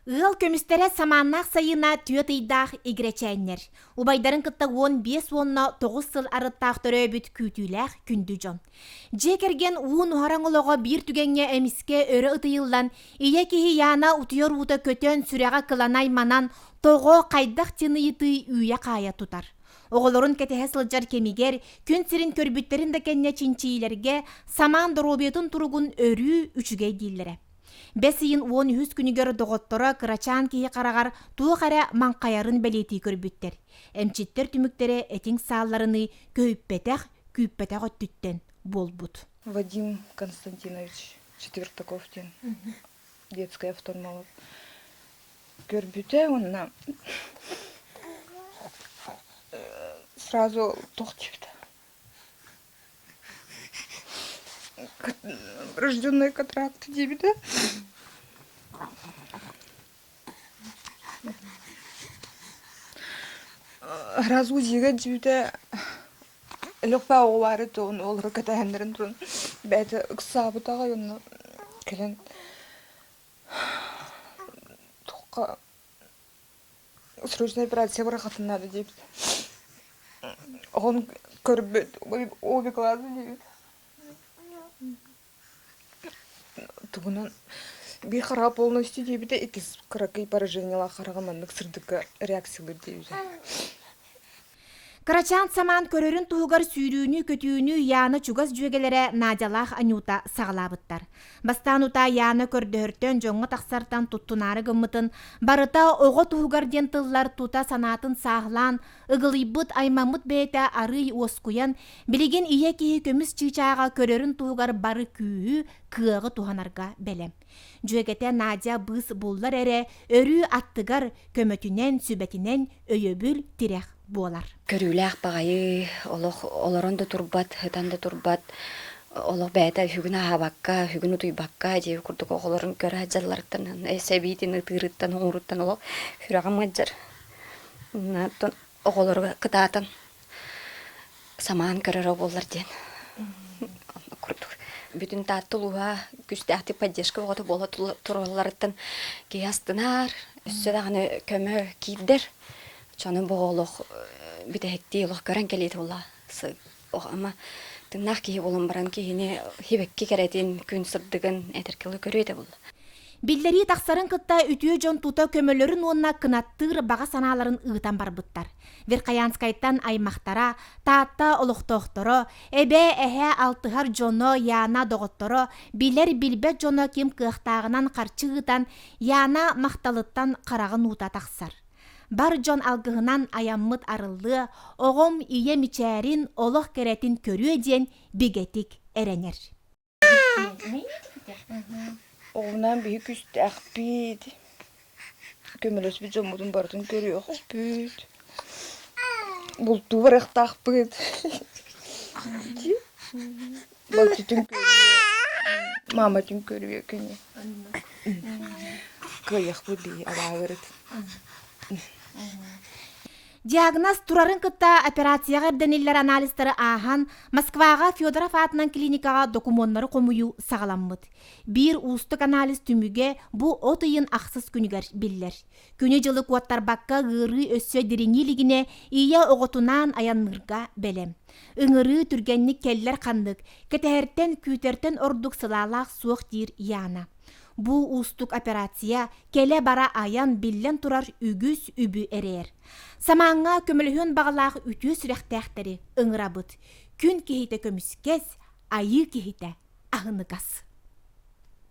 Ыал көмүстэрэ самааннаах сайына түөрт ыйдаах игирэчээннэр. Убайдарын кытта 15 уонна 9 сыл арыттаах төрөөбүт күүтүүлээх күндү дьон. Дьиэ кэргэн уу нуһараҥ олоҕо биир түгэҥҥэ эмискэ өрө ытыйыллан, ийэ киһи Яна утуйар уута көтөн, сүрэҕэ кыланай манан, тоҕо, хайдах диэн ыйытыы үүйэ-хаайа тутар. Оҕолорун кэтэһэ сылдьар кэмигэр, күн сирин көрбүттэрин да кэннэ чинчийиилэргэ самаан доруобуйатын туругун өрүү үчүгэй дииллэрэ. Бэс ыйын 13 күнүгэр доҕотторо кырачаан киһи хараҕар туох эрэ маҥхайарын бэлиэтии көрбүттэр. Эмчиттэр түмүктэрэ этиҥ саалларыныы көһүппэтэх, күүппэтэх өттүттэн буолбут. Вадим Константинович Четвертаков диэн детский офтальмолог көрбүтэ уонна сразу туох диэбитэ Врожденные катаракты диэбитэ. Раз УЗИга диэбитэ Лөхпө оҕолоро туон олоро кэтэһэннэрин туран бэйэтэ ыксаабыт аҕай онно кэлэн туохха Срочная операция бырахатын наада диэбит. Оҕон көрбүт, обе глаза диэбит. Тугунан биир хараҕа полностью диэбитэ, иккис кыракый поражениелаах хараҕа маннык сырдыкка реакциялыыр диэбитэ. Кырачаан самаан көрөрүн туһугар сүүрүүнү-көтүүнү Яна чугас дьүөгэлэрэ Надялаах Анюта саҕалаабыттар. Бастаан утаа Яна көрдөһөртөн дьоҥҥо тахсартан туттунаары гыммытын, барыта оҕо туһугар диэн тыллар тута санаатын сааһылаан, ыгылыйбыт, аймаммыт бэйэтэ арыый уоскуйан, билигин ийэ киһи көмүс чыычааҕа көрөрүн туһугар бары күүһү, кыаҕы туһанарга бэлэм. Дьүөгэтэ Надя быыс буллар эрэ, өрүү аттыгар, көмөтүнэн, сүбэтинэн өйөбүл, тирэх буолар. Көрүүлээх баҕайы, олох олорон да турбат, сытан да турбат, олох бэйэтэ үһүгүн аһаабакка, үһүгүн утуйбакка дьиэ курдук оҕолорун көрө сылдьалларыттан, сэбиитин ытыырыттан, оҥоруттан олох сүрэҕим ыалдьар. Оттон оҕолору кытаатан самаан көрөрө буоллар диэн курдук. Бүтүн Таатта улууһа күүстээхтик поддержка оҕото буола туралларыттан киһи астынар, өссө даҕаны көмө киирдэр. Дьону бу олох бүтэһиктии олох көрөн кэлиитэ буолла. Ама тыыннаах киһи буолан баран киһини хибэкки кэрэтин, күн сырдыгын этэркэлэ көрүө этэ буолла. Биллэрии тахсарын кытта үтүө дьон тута көмөлөрүн уонна кынаттыыр баҕа санааларын ыытан барбыттар. Верхоянскайтан аймахтара, Таатта олохтоохторо, эбээ, эһээ алтыһар дьоно, Яна доҕотторо, билэр-билбэт дьоно ким кыахтааҕынан харчы ыытан, Яна махталыттан хараҕын уута тахсар. Бар дьон алгыһынан айаммыт арыллыа, оҕом ийэ мичээрин, олох кэрэтин көрүө диэн бигэтик эрэнэр. Оҕунан биһи күстээхпит, көмөлөспүт дьоммутун барытын көрүөхпүт, бултуу барыахтаахпыт. Балтытын көрүө, мааматын көрүө күнү. Кыайыахпыт бии абааһырыт. Диагноз турарын кытта операцияҕа ирдэниллэр анализтары ааһан, Москваҕа Федоров аатынан клиникаҕа докумуоннары хомуйуу саҕаламмыт. Биир уустук анализ түмүгэ бу от ыйын ахсыс күнүгэр биллэр. Күнү-дьылы куоттарбакка ыарыы өссө дириҥии илигинэ ийэ оҕотунаан айанныырга бэлэм. Ыҥырыы түргэнник кэллэр ханнык, кэтэһэртэн, күүтэртэн ордук сылаалаах суох диир Яна. Бу уустук операция кэлэ-бара айан биллэн турар үгүс үбү эрэйэр. Самааҥҥа көмөлөһүөн баҕалаах үтүө сүрэхтээхтэри ыҥырабыт. Күн киһитэ көмүскэс, айыы киһитэ аһыныгас.